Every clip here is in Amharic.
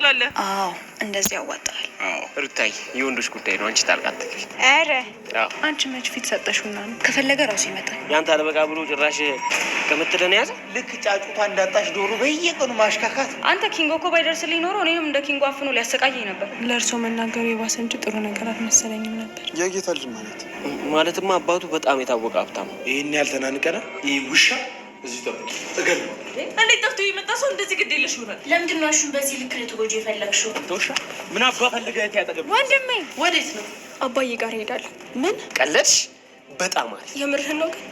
ትችላለህ። አዎ፣ እንደዚህ ያዋጣል። አዎ ሩታይ፣ የወንዶች ጉዳይ ነው። አንቺ ጣልቃ አትግቢ። ኧረ አዎ። አንቺ መች ፊት ሰጠሽውና ነው? ከፈለገ ራሱ ይመጣል። ያንተ አለበቃ ብሎ ጭራሽ ከምትለን ያዘ። ልክ ጫጩታ እንዳጣሽ ዶሮ በየቀኑ ማሽካካት። አንተ ኪንጎ እኮ ባይደርስልኝ ኖሮ እኔንም እንደ ኪንጎ አፍኖ ሊያሰቃየኝ ነበር። ለእርሶ መናገሩ የባሰ እንጂ ጥሩ ነገር አልመሰለኝም ነበር። የጌታ ልጅ ማለት? ማለትማ አባቱ በጣም የታወቀ ሀብታም ነው። ይህን ያልተናንቀና ይህ ውሻ እዚህ ጠብቂ፣ እገል እንዴት ጠፍቶ የመጣ ሰው እንደዚህ ግድ የለሽ ይሆናል? ለምንድን ነው እሹን በዚህ ልክ ልትጎጂ የፈለግሽው? ውሻ ምን አባ ፈልገህ ያጠገብ ወንድሜ ወዴት ነው? አባዬ ጋር እሄዳለሁ። ምን? ቀለድሽ? በጣም አሪፍ። የምርህን ነው ግን?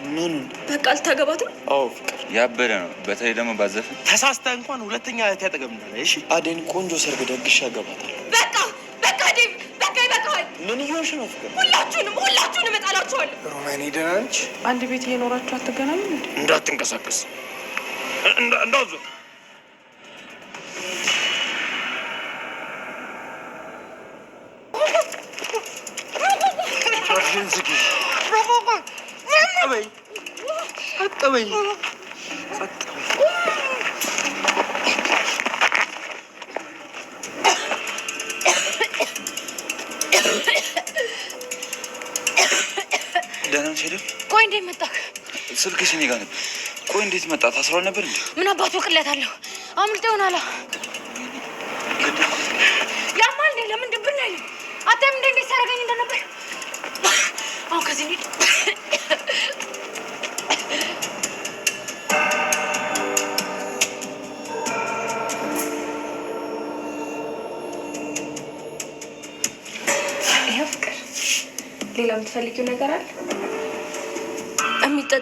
ምኑን? በቃ ልታገባት ነው? አዎ ፍቅር። ያበደ ነው። በተለይ ደግሞ ባዘፍን። ተሳስተህ እንኳን ሁለተኛ እህቴ አጠገብ እንዳለ። እሺ። አዴን ቆንጆ ሰርግ ደግሼ ያገባታል። በቃ በቃ ዴቭ፣ በቃ ይበቃሃል። ምን እየሆንሽ ነው ፍቅር? ሁላችሁንም ሁላችሁንም እጣላችኋለሁ። ሮማኔ ደህና ነች? አንድ ቤት እየኖራችሁ አትገናኙም እንዴ? እንዳትንቀሳቀስ፣ እንዳትዞር። ጸጥ በይ፣ ጸጥ በይ፣ ጸጥ በይ። ደህና ነሽ አይደል? ቆይ እንዴት መጣክ? ስልክሽ እኔ ጋር ነበር። ቆይ እንዴት መጣ? ታስሯል ነበር እንዴ? ምን አባቱ ቅለት አለሁ? አምልጦ ይሆናላ። ያማል እንዴ? ለምን ድብን አይልም? አታይም እንዴ እንዴት ሲያደርገኝ እንደነበር? አሁን ከዚህ እንሂድ። ይኸው ፍቅር፣ ሌላ የምትፈልጊው ነገር አለ? የሚጠጣ?